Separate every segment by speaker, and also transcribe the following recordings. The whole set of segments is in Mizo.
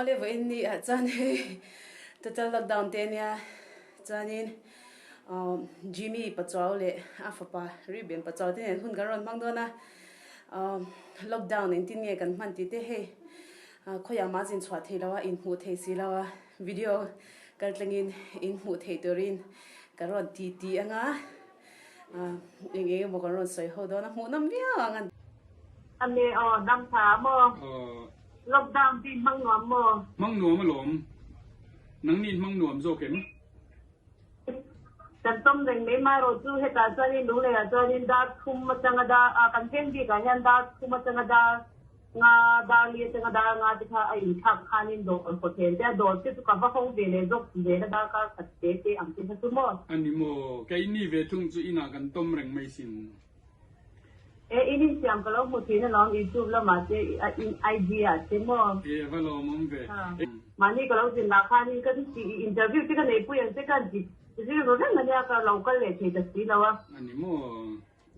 Speaker 1: Awle vawiin ni ah chuan hei total lockdown te ania chuanin Jimmy Pachuau leh a fapa Reuben Pachuau te nen hun kan rawn hmang dawn a lockdown engtin nge kan hman tih te hei khawiah mah zin chhuah theih loh a inhmuh theih si lo a video kal tlangin inhmuh theih turin ka rawn ti ti anga eng eng emaw kan rawn sawi ho dawn a hmuh nawm viau ang a.
Speaker 2: Ane aw dam tha maw? Lockdown ti hmang nuam maw?
Speaker 3: Hmang nuam alawm. Nangni hmang nuam zawk em?
Speaker 2: Kan tawm reng mai mai erawh chu hetah chuanin Lungleiah chuanin dar thum atanga dar ah kan veng bikah hian dar thum atanga dar Nga dar li atanga dar nga te kha a inthlak khanin dawr kawt hel te a dawr te chu ka va hawng ve leh zawk zel a darkar khat te te ang te kha chu maw.
Speaker 3: A ni maw? Keini ve thung chu inah kan tawm reng mai sin.
Speaker 2: E in insiam ka lo hmu thin alawm youtube lamah te in IG ah te maw.
Speaker 3: E va lawmawm ve.
Speaker 2: Mahni ka lo zin lah khanin ka ti interview te ka neipui ang che ka han ti rilru reng ania ka lo kal leh thei ta si lo a.
Speaker 3: A ni maw?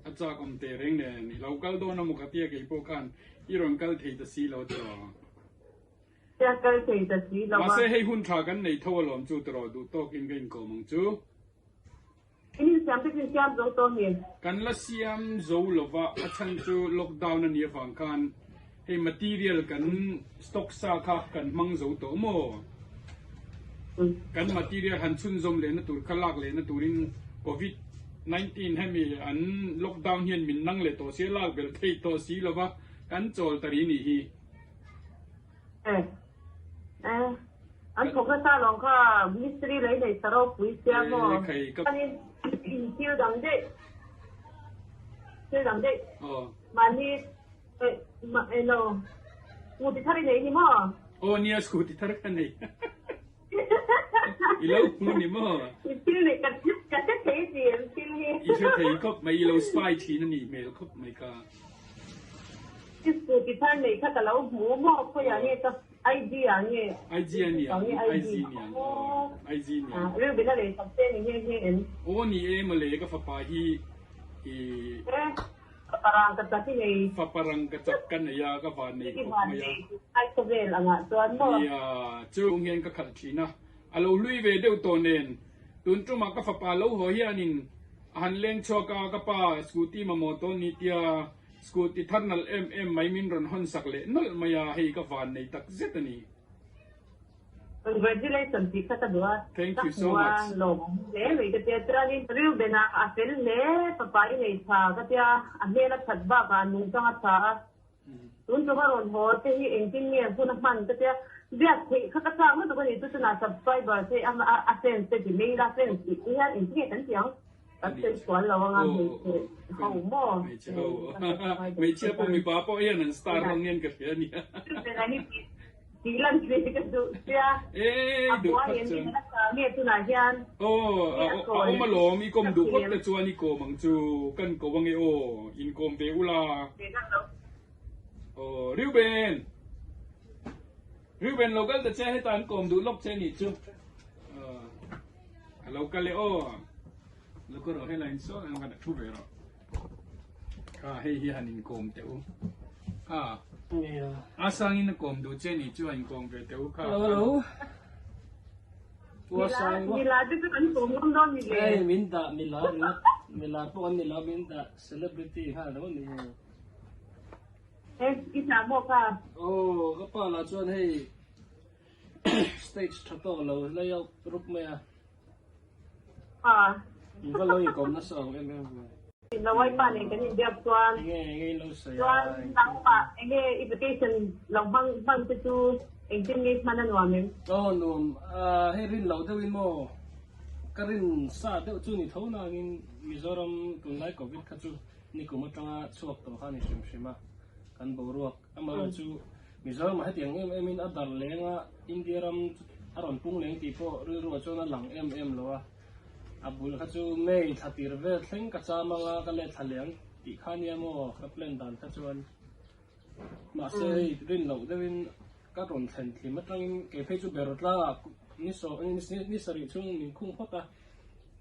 Speaker 3: A chak awm teh reng nen, i lo kal dawn a maw ka tia kei pawh khan i rawn kal thei ta si lo tiraw?
Speaker 2: Tia kal thei ta si lo a.
Speaker 3: Mahse hei hun tha kan nei tho alawm chu tiraw duh tawkin ka inkawm ang chu.
Speaker 2: In insiam te chu insiam zo tawh mi?
Speaker 3: Kan la siam zo lova, a chhan chu lockdown a nih avang khan hei material kan stock sa kha kan hmang zo tawh maw? Kan material han chhunzawm lehna tur kha lak lehna turin Covid 19 hemi an lockdown hian min nang leh tawh si a, lak belh theih tawh si lova kan chawl ta ri nih hi.
Speaker 2: Eh eh an thawk nasa lawng kha mistri lei nei sa ropui sia maw.
Speaker 3: Eh khai ka.
Speaker 2: Thil dang daih thil dang daih mahni Eh, ma, eh lo. Scooty thar i nei ni maw?
Speaker 3: Aw nia scooty thar ka nei. I lo hmu ni maw?
Speaker 2: I thil nei ka ka hre thei si em thil hi.
Speaker 3: I hre thei khawp mai, i lo spy thin a nih hmel khawp mai ka.
Speaker 2: I scooty thar nei kha ka lo hmu maw? Khawiah nge ka IG ah nge?
Speaker 3: IG a niang, IG niang, aw IG niang.
Speaker 2: Reuben a lei sak che ni nghe nghe em?
Speaker 3: Aw ni e mawle ka fapa hi i.
Speaker 2: Eh. Faparang ka chak i nei.
Speaker 3: Faparang ka chak ka nei a, ka van nei khawp mai a.
Speaker 2: Ai khawvel angah chuan maw?
Speaker 3: Nia, chung hian ka khalh thin a, a lo hlui ve deuh tawh nen. Tun tumah ka fapa lo haw hianin a han leng chhuak a, ka pa scooty mamawh tawn ni tia scooty thar nalh em em mai min rawn hawn sak leh nawlh mai a, hei ka van nei tak zet a ni.
Speaker 2: Congratulations tih kha ka duh a,
Speaker 3: Thank
Speaker 2: ka
Speaker 3: you so
Speaker 2: hmu a,
Speaker 3: much.
Speaker 2: lawmawm hle mai ka tia. Chuanin Reuben a a fel hle, fapa i nei tha ka tia, a hmel a that bakah a nungchang a tha a, tun tum a rawn haw te hi engtin nge hun a hman ka tia, biak theih kha ka chak lutuk a ni, chu chunah subscriber te a a fans te ti mai ila, fans tih te hian engtin nge kan ti ang, kan sawi sual lo anga hmeichhe ho maw?
Speaker 3: Hmeichhe ho, hmeichhia pawh mipa pawh hian an star rawng hian ka hria a nia.
Speaker 2: Reuben a hi tih Tih lan ve ka duh sia.
Speaker 3: Eii
Speaker 2: A
Speaker 3: duh
Speaker 2: buai
Speaker 3: phawt
Speaker 2: em
Speaker 3: chuan.
Speaker 2: ni ka nge tunah hian.
Speaker 3: Aw
Speaker 2: Nge
Speaker 3: a
Speaker 2: a
Speaker 3: a
Speaker 2: kawi
Speaker 3: awm alawm i kawm
Speaker 2: ka
Speaker 3: duh phawt
Speaker 2: thiam.
Speaker 3: te chuan i kawm ang chu kan ko ange aw in kawm ve ula.
Speaker 2: Ve ngak lo.
Speaker 3: Aw Reuben Reuben lo kal ta che heta an kawm duh lawk che nih chu. Aw a lo kal e aw lo ka rawh helai in sawn an kan thu ve rawh. Kha hei hi han inkawm teh u. Kha a sangin a kawm duh che nih chu a inkawm ve teh u kha.
Speaker 4: Hello hello. Pu Asang wa.
Speaker 2: Mila te chu kan kawm ngam dawn ni le.
Speaker 4: Hei min dah mila ringawt mila pawh an ni lo min dah celebrity kha lo ni hei.
Speaker 2: E i hna maw kha?
Speaker 4: Aw ka pa lah chuan hei stage tha tawk lo layout rup mai a.
Speaker 2: A.
Speaker 4: In va lo inkawm nasa ang em em ve.
Speaker 2: In lo wai pa nen kan inbiak chuan.
Speaker 4: Enge enge in lo sawi a.
Speaker 2: Chuan nangmah enge i vacation lo hmang hman te chu engtin nge hman a nuam em?
Speaker 4: Aw nuam a hei rin loh deuhin maw ka rin sa deuh chu ni tho nangin Mizoram tunlai covid kha chu nikum atanga chhuak tawh kha ni hrim hrim a kan boruak Amaherawh chu Mizoramah hetiang em emin a dar leng a, India ram a rawn pung leng tih pawh rilruah chuan a lang em em lo a. A bul kha chu May thla tir vel thleng ka cham anga ka let thla leh ang tih kha nia maw ka plan dan kha chuan. Mahse hei rin loh deuhin ka rawn thlen thlim atangin kei phei chu ber tlangah ni saw ni sarih chhung min khung phawt a,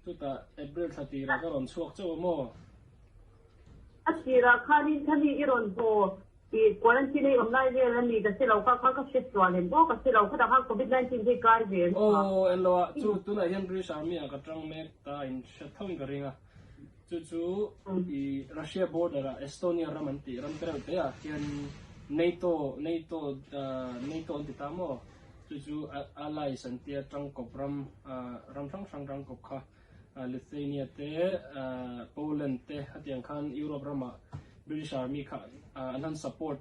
Speaker 4: chutah April thla tirah ka rawn chhuak chauh a maw.
Speaker 2: A tirah khanin khami i rawn haw. I quarantine a i awm lai vel a ni ka si lo kha kha ka hre sual em aw ka si lo khatah khan covid 19 hi kai ve em kha.
Speaker 4: Aw enlo ah chu tunah hian British Army ah ka tang mek ta in hre tho in ka ring a chu chu i Russia border ah Estonia ram an tih ram tereuh te ah hian NATO NATO NATO an ti ta maw chu chu allies an tia tangkawp ram ram hrang hrang tangkawp kha Lithuania te Poland te hetiang khan Europe ramah British Army kha an han support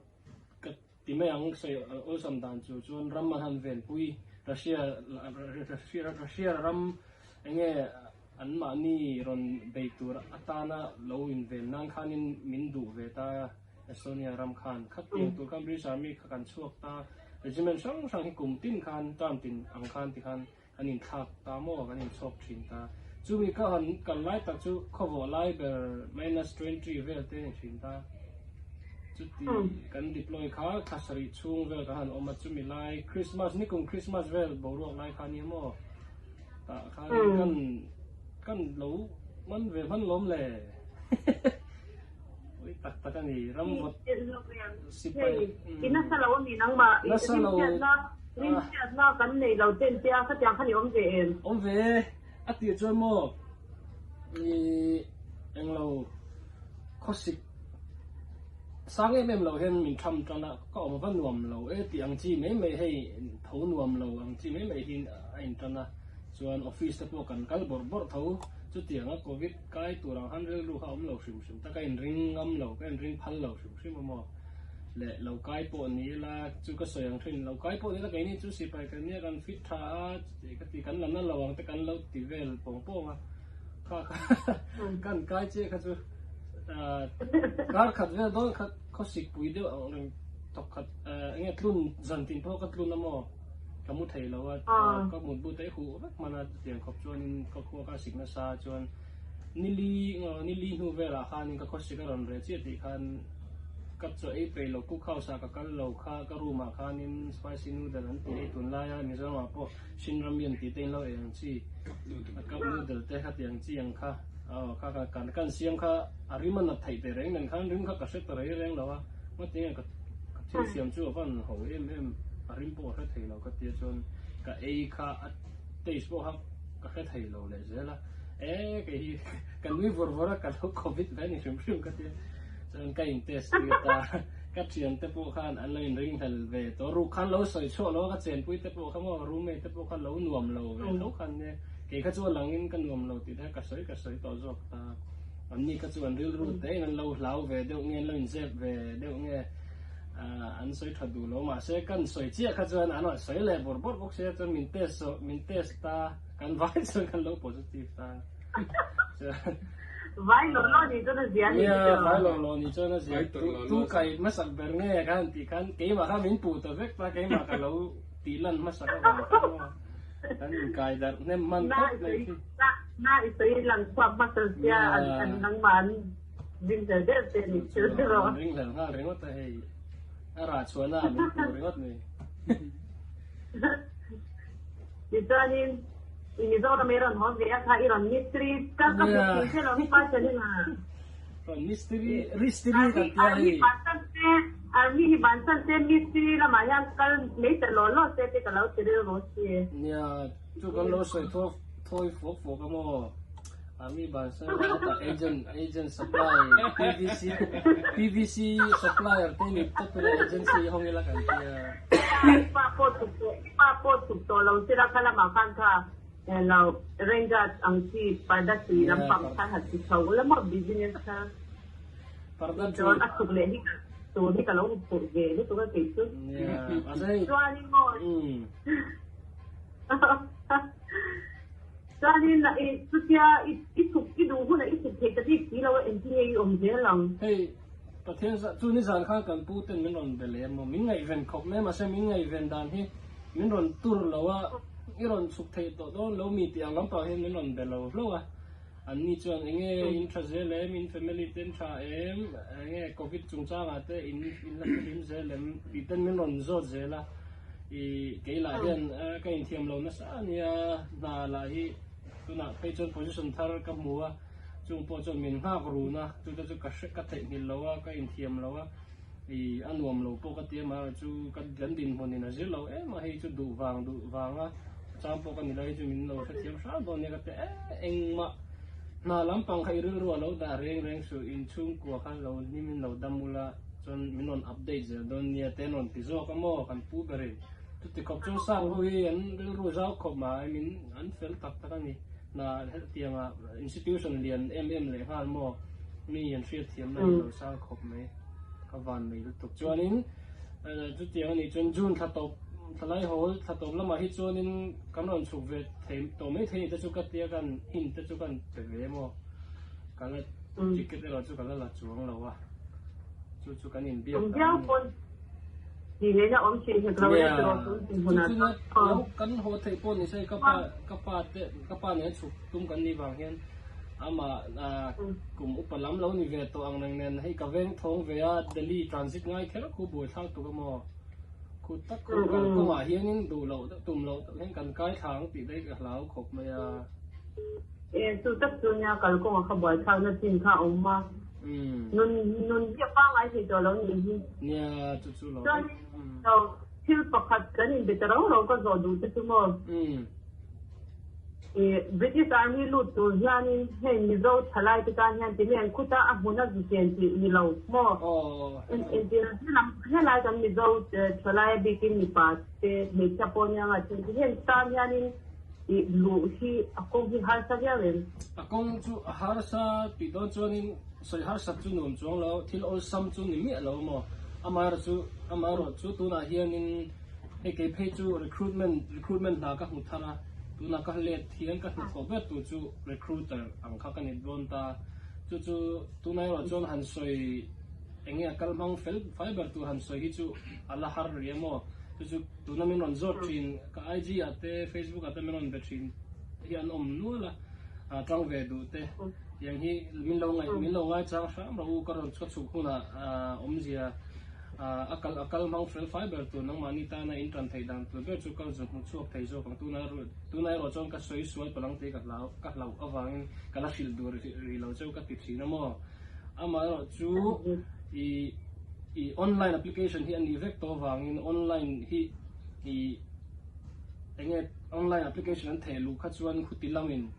Speaker 4: ka ti mai ang sawi awlsam dan chu chuan ram an han venpui Russia Russia ram enge an mahni rawn bei tur atana lo inven nan khanin min duh ve ta Estonia ram khan khatiang tur khan British Army kha kan chhuak ta regiment hrang hrang hi kum tin khan term tin ang khan tikhan Kan inthlak ta maw? Kan inchhawk thin ta. Chumi ka han kal lai tak chu khawvawh lai ber minus 20 vel te a ni thin ta. Chuti kan deploy kha thla sarih chhung vel kan han awm a, chumi lai Christmas, nikum Christmas vel boruak lai kha nia maw? Tah khan kan kan lo man ve hman lawm le. Ui tak tak a ni, ram vawt sipai.
Speaker 2: I nasa lo a mi nangmah, i rinchhiatna, rinchhiatna kan nei lo ten tia khatiang khan i awm ve em?
Speaker 4: Awm ve e, a tih chuan maw i englo khawsik sang em em lo hian min tham tan a, ka awm va nuam lo e tih ang chi mai mai hei tho nuam lo ang chi mai mai hi a in tan a, chuan office te pawh kan kal bawrh bawrh tho, chutianga covid Kai tur ang han rilru kha awm lo hrim hrim ta, ka inring ngam lo, ka inring phal lo hrim hrim a maw? Le lo kai pawh ni ila chu ka sawi ang thin, lo kai pawh ni ila keini chu sipai kan nia kan fit tha a, ka ti kan la na lo ang te kan lo ti vel pawng pawng a, kha kha kan kai chiah kha chu kar khat vel dawn kha khawsik pui deuh ang reng thawk khat eng nge tlun zan tin pawh ka tlun a maw ka mu thei lo a, ka mut but a i huh vek hman a chutiang khawp chuanin ka khua ka sik nasa chuan. Nili nili hnu velah khanin ka khawsik a rawn reh chiah tih khan ka chaw ei peih lo cook house ah ka kal lo kha ka room ah khanin spicy noodle an tih ei tunlai a Mizoram ah pawh Shin Ramyun tih te in lo ei ang chi cup noodle te kha tih ang chi ang kha aw kha ka kan kan siam kha a rim a nat theih teh reng nen khan rim kha ka hre ta rei reng lo a ngatinge ka ka thil siam chu a van ho em em a rim pawh a hre thei lo ka tia chuan ka ei kha a taste pawh kha ka hre thei lo leh zel a, e kei hi ka nui vawr vawr a, ka lo covid ve ni hrim hrim ka tia, chuan ka in test tir ta, ka thian te pawh khan an lo in ring hlel ve tawh, ruk khan lo sawi chhuah lo a, ka chenpui te pawh kha maw roommate te pawh kha lo nuam lo ve tho khan nia, kei kha chu a lang in ka nuam lo tih te kha ka sawi ka sawi tawh zawk ta, an ni kha chu an rilru te in an lo hlau ve deuh nge an lo in zep ve deuh nge. An sawi tha duh lo mahse kan sawi chiah kha chuan an rawn sawi leh bawrh bawrh bawk sia chuan min test zawh min test ta kan vai chuan kan lo positive ta chuan
Speaker 2: Vai lawh lawh nih chuan a zia ni
Speaker 4: nia vai lawh lawh nih chuan a zia tu kai hmasak ber nge ka han tih khan keimah kha min puh ta vek ta keimah ka lo tih lan hmasak avang khan maw kan inkai darh hnem hman khawp mai khi
Speaker 2: Na i sawi lang chhuak hmasa sia an nangmah an Ringhlel deuh te ni thil
Speaker 4: chu rawh. Ringhlel nghal ringawt a hei. A rah chhuahna ah min puh ringawt mai.
Speaker 2: Tichuanin i Mizoram i rawn haw ve a kha i rawn mistiri ka ka hmu thei che lo hi pa Chalina.
Speaker 4: Rawn mistiri ristiri kan tia hei.
Speaker 2: Army bansan se army hi bansan se mistiri lamah hian kal mai ta law law se te ka lo ti rilru si.
Speaker 4: Nia chu kan lo sawi thawi fuak fuak a maw. Army bansan ata agent agent supply PVC PVC supplier te ni popular agency hong ila kan tia.
Speaker 2: Pa pawh chuk tawh pa pawh chuk tawh lo sila kha lamah khan kha lo ranger ang chi parda tui lampang khan han ti chho ula maw business kha.
Speaker 4: Parda
Speaker 2: chu a chuk leh hi tur hi ka lo huphurh ve lutuk a kei chu. Chuanin maw. Chuanin i chutia i i chhuk i duh hunah i chhuk thei ta bik si lo a engtin nge i awm zel ang?
Speaker 4: Hei Pathian zah chu nizan khan kan pu ten min rawn be leh emaw min ngaihven khawp mai mahse min ngaihven dan hi min rawn tur lo a i rawn chhuk thei tawh dawn lo mi tih ang lampang hian min rawn be lo hlauh a an ni chuan enge in tha zel em in family te in tha em enge covid chungchangah te in in la hlim zel em tih ten min rawn zawt zel a. I kei lah hian ka inthiam lo nasa a nia, hna lah hi tunah phei chuan position thar ka hmu a, chung pawh chuan min nghak run a, chu te chu ka hre ka theihnghilh lo a, ka inthiam lo a. I a nuam lo pawh ka ti a, amaherawhchu ka kan dinhmunin a zir lo em a, hei chu duh vang duh vanga chang pawh ka ni lo, hei chu min lo hrethiam hram dawn nia ka ti e, engmah hna lampang kha i rilru a lo dah reng reng suh, inchhungkua kha lo hnimin lo dam ula chuan min rawn update zel dawn nia te an rawn ti zawk a maw kan pu berin. Chuti khawp chuan sap ho hi an rilru zau khawp mai, min an fel tak tak a ni. Hna hetianga institution lian em em leh nghal maw mi an hriatthiamna hi lo sang khawp mai. Ka van nei lutuk. Chuanin chutiang a nih chuan June thla tawp thla lai hawl thla tawp lamah hi chuanin kan rawn chhuk ve thei tawh mai thei ni te chu ka tia kan hint te chu kan pe ve maw. Ka la ticket erawh chu ka la la chuang lo a. Chu chu kan inbiak dan a ni. Nia, chu chu lo kan haw theih pawh ni se ka pa ka pa te ka pa nen chhuk tum kan nih vang hian amah kum upa lam lo ni ve tawh ang reng nen hei ka veng thawng ve a Delhi transit ngai kher khu buai thlak tuk a maw khu tak khu kal kawngah hianin duh loh tum loh tak hian kan kai thla ang tih daih ka hlau khawp mai a.
Speaker 2: E chu tak chu nia kal kawngah kha buai thlakna chin kha a awm a. Nun nun hi a pangngai thei tawh lo nih hi.
Speaker 4: Nia chu chu lo.
Speaker 2: Chuan thil pakhat kan inbe ta rau rau ka zawh duh te chu maw. British Army lut tur hianin hei Mizo thalai te tan hian ti nen khuta a hmun a zu chen tih ni lo maw? Entir helam helai kan Mizo thalai a bikin mipa te hmeichhia pawh nia nga then chu heng tan hianin i luh hi a kawng hi harsa viau em?
Speaker 4: A kawng chu a harsa tih dawn chuanin sawi harsat chu nuam chuang lo, thil awlsam chu ni miah lo maw? Amaherawhchu amaherawhchu tunah hianin Hei kei phei chu recruitment recruitment hna ka hmu thar a, tunah ka let hian ka hnathawh ber tur chu recruiter ang kha ka ni dawn ta. Chu chu tunah erawh chuan han sawi eng nge a kal hmang fel fai ber tur han sawi hi chu a la har rih em aw. Chu chu tuna min rawn zawt thin ka IG ah te Facebook ah te min rawn be thin hi an awm nual a, tang ve duh te tiang hi min lo ngaih min lo ngaichang hram rawh u ka rawn chhuak chhuk hunah awmzia A kal a kal hmang fel fai ber tur nangmahni tana in tan theih dan tur ber chu kal zu hmu chhuak thei zawk ang. Tuna tuna erawh chuan ka sawi sual palang te ka hlau ka hlauh avangin ka la hrilh duh rih lo cheu ka ti thin a maw. Amaherawh chu i i online application hi a nih vek tawh avangin online hi i enge online application an theh luh kha chuan khuti lamin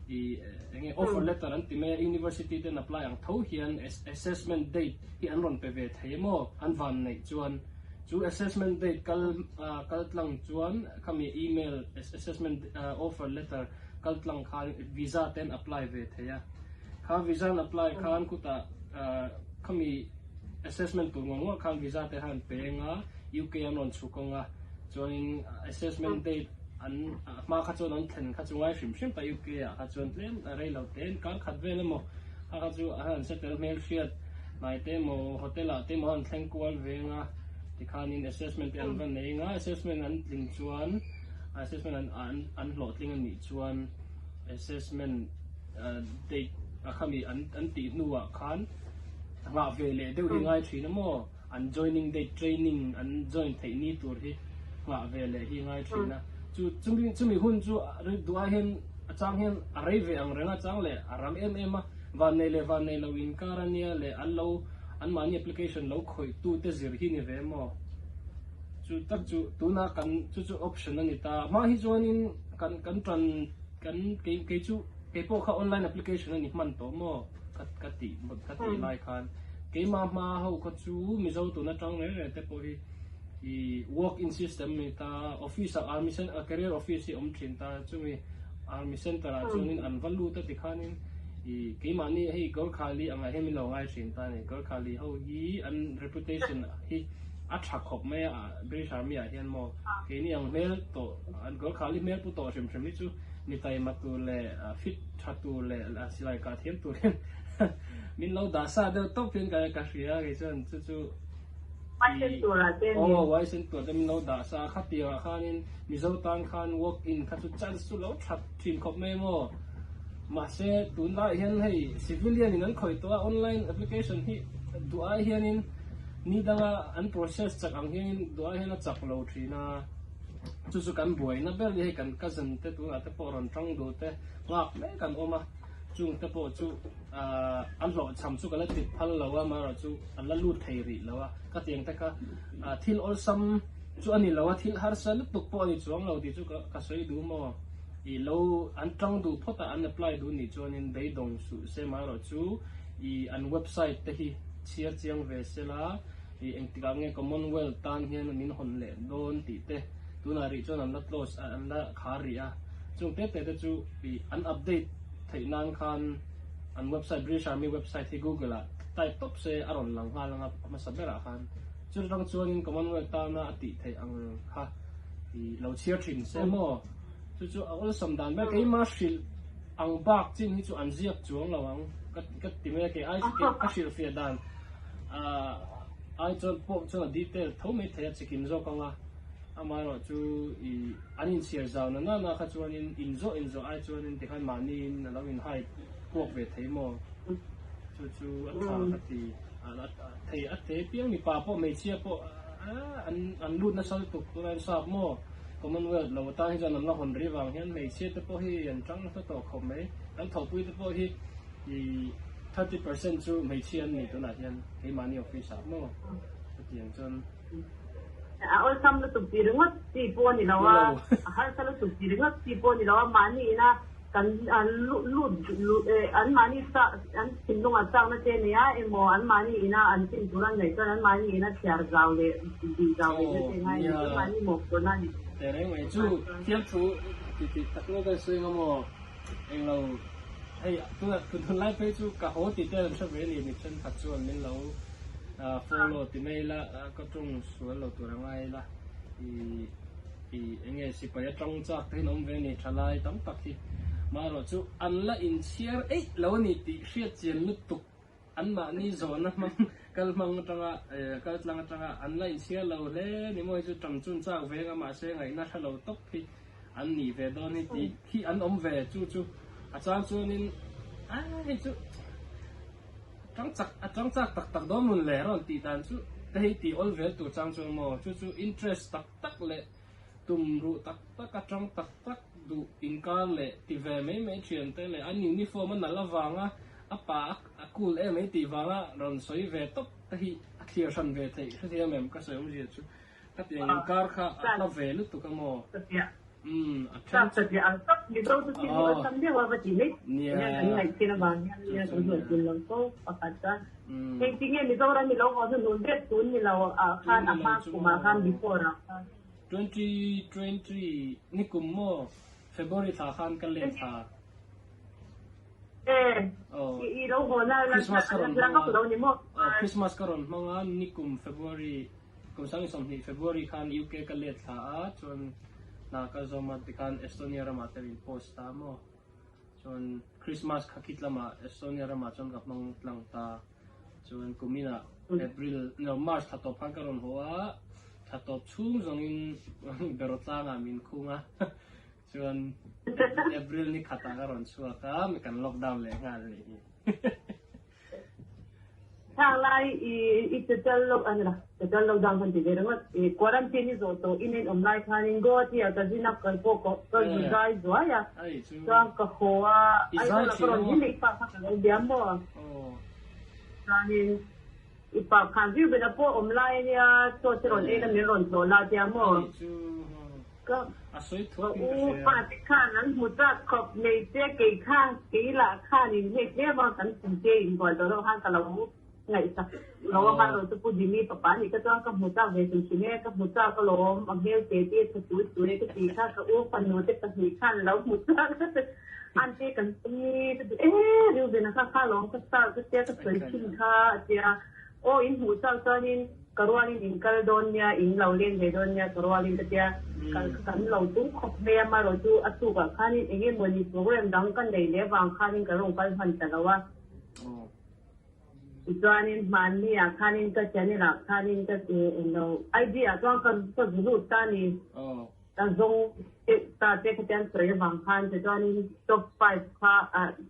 Speaker 4: i enge offer letter an ti mai a university ten apply ang tho hian assessment date hi an rawn pe ve thei emaw an van neih chuan chu assessment date kal kal tlang chuan khami email assessment offer letter kal tlang khan visa te an apply ve thei a kha visa an apply khan khutah khami assessment tur ngawr ngawr khan visa te khan an pe anga UK an rawn chhuk anga chuanin assessment date an hma kha chuan an thlen kha chu ngai hrim hrim ta UK ah kha chuan tlem rei lo te kar khat vel emaw kha kha chu a han settle hmel hriat hnai te emaw hotel ah te emaw an thleng kual veng a tikhanin assessment te an va nei anga assessment an tling chuan assessment an an an hlawhtling a nih chuan assessment date a khami an an tih hnuah khan nghah ve leh deuh hi ngai thin a maw. An joining date training an join theih ni tur hi nghah ve leh hi ngai thin a. Chu chumi chumi hun chu duh ai hian a chang hian a rei ve ang reng a chang leh a rang em em a. Van nei leh van nei lo inkar a nia leh an lo an mahni application lo khawih tu te zir hi ni ve maw? Chu tak chu tuna kan chu chu option a ni ta. Hma hi chuanin kan kan tan kan kei kei chu kei pawh kha online application a ni hman tawh maw ka ka tih ka tih lai khan. Keimah hma ho kha chu Mizo tun atang reng reng te pawh hi i walk in system ni ta office ah army center career office hi awm thin ta chumi army center ah chuanin an va lut a tikhanin i keimahni hei Gorkhali angah hian min lo ngai thin ta a ni Gorkhali ho hi an reputation hi a tha khawp mai a British army ah hian maw keini ang hmel tawh an Gorkhali hmel pu tawh hrim hrim hi chu mi taima tur leh fit tha tur leh silai kah thiam tur hian Min lo dah sa deuh tawp hian ka ka hria kei chuan chu chu
Speaker 2: Huaisen turah te ni.
Speaker 4: Aw huaisen tur te min lo dah sa a khatiangah khanin Mizo tan khan walk in kha chu chance chu lo that thin khawp mai maw. Mahse tunlaiah hian hei civilian in an khawih tawh a online application hi duh ai hianin ni danga an process chak ang hianin duh ai hian a chak lo thin a. Chu chu kan buaina ber hi hei kan cousin te tunah te pawh rawn tang duh te nghak mek an awm a. Chung te pawh chu an hlawhchham chu ka la tit phal lo a, amaherawhchu an la lut thei rih lo a. Ka tiang te kha thil awlsam chu a ni lo a, thil harsa lutuk pawh a ni chuang lo tih chu ka sawi duh maw? I lo an tang duh phawt a, an apply duh nih chuanin beidawng suh se, amaherawhchu i an website te hi chhiar chiang ve sela, i engtikah nge Commonwealth tan hian min hawn leh dawn tih te tunah rih chuan an la close a, an la khar rih a. Chung te te te chu i an update theih nan khan an website British Army website hi Google ah type tawp se a rawn lang nghal anga hmasa berah khan chu atang chuanin Commonwealth tana a tih theih ang kha i lo chhiar thin se maw chu chu a awlsam dan ber keimah hrilh ang bak chin hi chu an ziak chuang lo ang ka ka ti mai a kei ai ka hrilhfiah dan ah ai chuan pawh chuan a detail tho mai thei a chikim zawk anga amaherawh chu i An inchhiar zau na nana kha chuanin inzawh inzawh ai chuanin tikhan mahniin a lo inhai kuak ve thei maw? Chu chu a tha ka ti. Thei a te piang mipa pawh hmeichhia pawh an an lut nasa lutuk tunah hian sap maw? Commonwealth lo atan hi chuan an la hawn rih vang hian hmeichhia te pawh hi an tang nasa tawh khawp mai. Kan thawhpui te pawh hi i 30% chu hmeichhia an ni tunah hian keimahni office ah maw? Chutiang chuan.
Speaker 2: A awlsam lutuk tih ringawt chi pawh a ni lo a, a harsa lutuk tih ringawt chi pawh a ni lo a, mahni ina kan lut an mahni chak an thinlungah chakna te a nei a emaw an mahni ina an chin tur an ngaih chuan an mahni ina chhiar zau leh bih zau leh na te a ngai a ni, an mahni mawhphurhna a ni.
Speaker 4: Tehreng mai chu thiam thu ti tih tak ngawt a sawi nga maw? Englo hei tunah tunlai phei chu ka haw tih te an hre ve a ni mi thenkhat chuan min lo follow ti mai ila ka tawng sual lo tur a ngai ila ih ih enge sipai atang chak te hian awm ve a ni thalai tam tak hi marawh chu an la inchhiar eih lo a ni tih hriat chian lutuk Anmahni zawhna hmang kal hmang atanga kal tlang atanga an la inchhiar lo hle ni maw hi chu tang chun chak ve anga mahse ngaihna hre lo tawp hi an nih ve dawn hi tih hi an awm ve chu chu a chang chuanin a hei chu tang chak a tang chak tak tak dawn mun le rawn tih dan chu te hei tih awl vel tur chang chuan maw chu chu interest tak tak leh tum ruh tak tak a tang tak tak duh inkar leh ti ve mai mai thian te leh an uniform a nalh avanga A pa a cool em mai tih vanga rawn sawi ve tawp te hi a thlir hran ve theih hrethiam em ka sawi awmzia chu ka ti ang inkar kha a hla ve lutuk a maw umm a then chu nia chu chu nia umm tun ni lo chu maw 2020 nikum maw February thla khan ka let thla. Christmas ka rawn hmang a, Christmas ka rawn hmang a, nikum February, kum 20 February khan UK ka let thla a, chuan hna ka zawm a, tikhan Estonia ramah te min post ta maw, chuan Christmas kha khit lamah Estonia ramah chuan ka hmang tlang ta, chuan kuminah April, no March thla tawp khan ka rawn haw a, thla tawp chhung zawngin Berawtlangah min khung a. Chuan April ni khatah ka rawn chhuak a, mi kan lockdown leh nghal nih hi.
Speaker 2: Thang lai i i total lock a ni la, total lockdown khan ti ve ringawt. I quarantine i zawh tawh in en awm lai khanin Guwahati ah ka zin a, kal pawh ka ka zu zai zuai a. Chuan ka haw a, Aizawl ah ka rawn zin leh i pa kha ka lo bia maw. Chuanin i pa khan viu bena pawh awm lai a nia, chaw te rawn en a min rawn tlawh la tia maw. Ka u pate khan an hmu chak khawp mai che, kei kha kei lah khanin hei tlem a kan chhungte inbual tawh loh khan ka lo ngaihsak lo a, hmanraw chu Pu Jimmy papa nih ka chuan ka hmu chak ve hrim hrim e, ka hmu chak alawm, a hmel te te tha tui tui e ka ti kha, ka u fanu te pahnih khan lo hmu chak an te kan ni ka ti e Reuben-a kha kha alawm ka star ka tia ka sawi thin kha a tia. Aw in hmuh chauh chuanin ka rualin in kal dawn nia, in lo leng ve dawn nia ka rualin ka tia, kal kha kan lo tum khawp mai a, amaherawh chu a tukah khanin eng emawni program dang ka nei leh avang khanin ka rawn kal hman ta lo a. Tichuanin hmanni ah khanin ka channel ah khanin ka eng lo IG ah chuan ka ka zu lut ta a ni. Ka zawng deuh ta che khatiang sawi avang khan tichuanin top five kha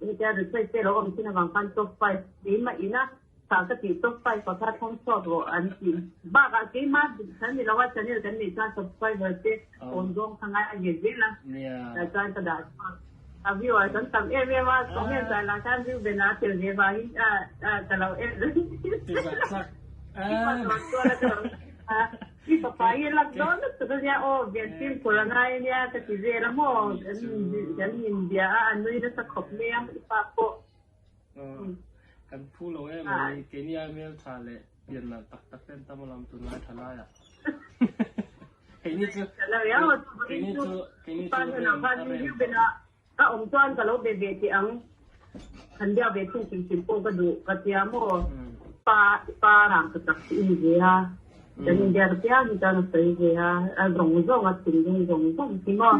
Speaker 2: hetia request te lo awm thin avang khan top five keimah ina Tha ka tih top five pakhat thawng chhuak rawh an ti. Bakah keimah kan ni lo a channel kan neih chuan subscriber te awn zawng kha ngai a ve zel a. Tah chuan ka dah chhuak. A viewer kan tam em em a, comment ah lah khan Reuben-a a tel ve vangin ka lo en reng.
Speaker 4: Ti zak zak.
Speaker 2: I pa dawn chuan a ka lo I fapa hi a lak dawn lutuk a nia aw, Vian fimkhur a ngai a nia ka ti vel a maw, kan inbia a, a nui nasa khawp mai a, i pa pawh.
Speaker 4: Kan phu lo em mai, keini ai hmeltha leh pian nalh tak tak te an tam alawm tunlai tha laiah. Keini chu keini chu keini chu rem a rem.
Speaker 2: Ka awm chuan ka lo be ve teh ang. Kan biak ve thung hrim hrim pawh ka duh ka tia maw. Pa pa rang ka tak chu i ni ve a. Kan inbiak apiang hi chuan a sawi ve a, a zawng zawng a thinlung zawng zawng hi maw.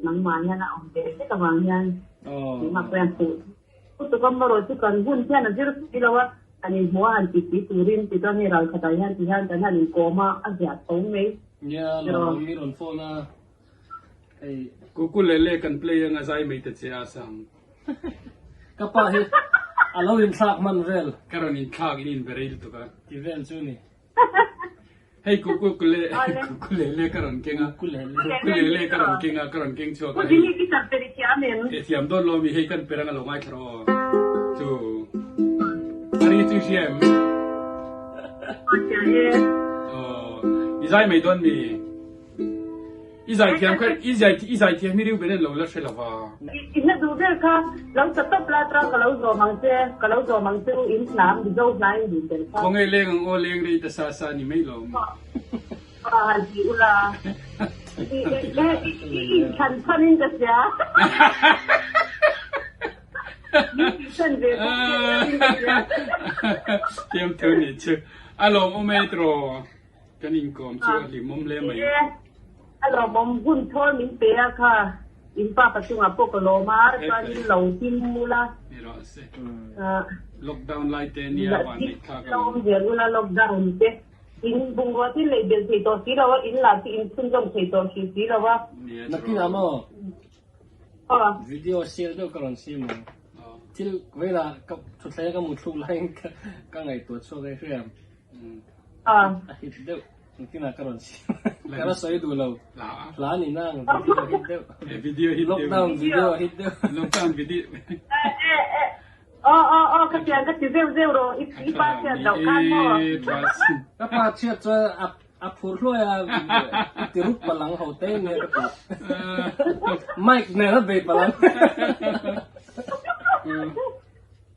Speaker 2: Nangmah hian a awm ve vek avang hian keimah pawh hian fuh lutuk a maw chu kan hun hian a zir si lo a, kan inhmuh a han ti si turin tichuan hei ral khatah hian ti hian kan han inkawm a, a ziah tho mai.
Speaker 4: Nia, lawm mi rawn phone a.
Speaker 3: Hei Ukulele kan play anga zai mai ta che a sang.
Speaker 4: Ka pa hi a lo inthlak hman vel.
Speaker 3: Ka rawn inthlak in in berei lutuk a.
Speaker 4: Ti vel chu ni.
Speaker 3: Hei kukulele kukulele ka rawn keng a. Ukulele ka rawn keng a ka rawn keng chhuak a hei. E thiam dawn lo mi hei kan per anga lo ngaithla rawh aw. Chu a ri chu hria em? Aw i zai mai dawn mi. I zaithiam kha i zai i zaithiam hi Reuben an lo la hre lova.
Speaker 2: I hla duh ber kha lo sa tawp la chuan ka lo zawm ang che, ka lo zawm ang che u in hnam Mizo hna in duh ber kha.
Speaker 3: Khawngaih leng ang aw leng rei ta sa sa ni mai lo maw.
Speaker 2: Aw han ti ula. I i inthlan chhan in ka hria. Min tihchhan ve bawk che in ka hria.
Speaker 3: Thiamthu nih chu a lawmawm e tiraw. Kan inkawm chu a hlimawm hle mai.
Speaker 2: Ni e, a lawmawm hun thawl min pe a kha, in pa ka chungah pawh ka lawm a, chuanin lo hlim ula.
Speaker 3: Ni rawh se. Lockdown lai te nia van neih thlak
Speaker 2: a awm. Zel ula lockdown te in bungrua te lei belh thei tawh si lo a, in lah chu in chhunzawm thei tawh hrih si lo a.
Speaker 4: Nakinah maw video sial deuh ka rawn siam ang. Thil velah ka thutthleng ka muthluk laiin ka ngaihtuah chhuak e hriam. A hit deuh engtin ah ka rawn siam ka la sawi duh lo hla ni na ang video hit deuh
Speaker 3: video hit deuh
Speaker 4: lockdown video hit deuh
Speaker 3: lockdown video
Speaker 2: aw aw aw ka tiang ka ti zeuh zeuh rawh i i pa chhiat loh khan maw
Speaker 4: ka pa chhiat chuan a a phur hluai a i ti rup palang ho te nia ka ti mic nen a bei palang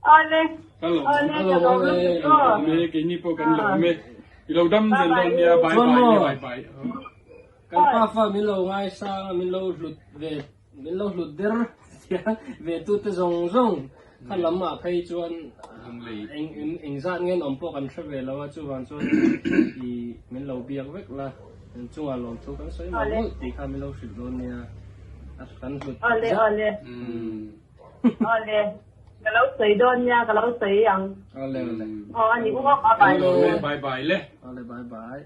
Speaker 2: Awle.
Speaker 3: Ka lawm.
Speaker 2: Awle, ka lawm lutuk aw.
Speaker 3: Lawm e, keini pawh kan lawm e. I lo dam zel dawn nia, bye bye le bye bye.
Speaker 4: Kan pa fa min lo ngaisang a, min lo hlut ve, min lo hlut der ve tu te zawng zawng kha lam ah phei chuan eng eng zat nge an awm pawh kan hre ve lo a, chuvang chuan i min lo biak vek la, in chungah lawmthu kan sawi mawlh mawlh tih kha min lo hrilh dawn nia, a kan hlut
Speaker 2: Awle, awle. Awle, ka lo sawi dawn nia, ka lo sawi ang.
Speaker 4: Awle, awle.
Speaker 2: Aw, a ni u, bye bye le.
Speaker 3: Bye bye le.
Speaker 4: Awle, bye bye.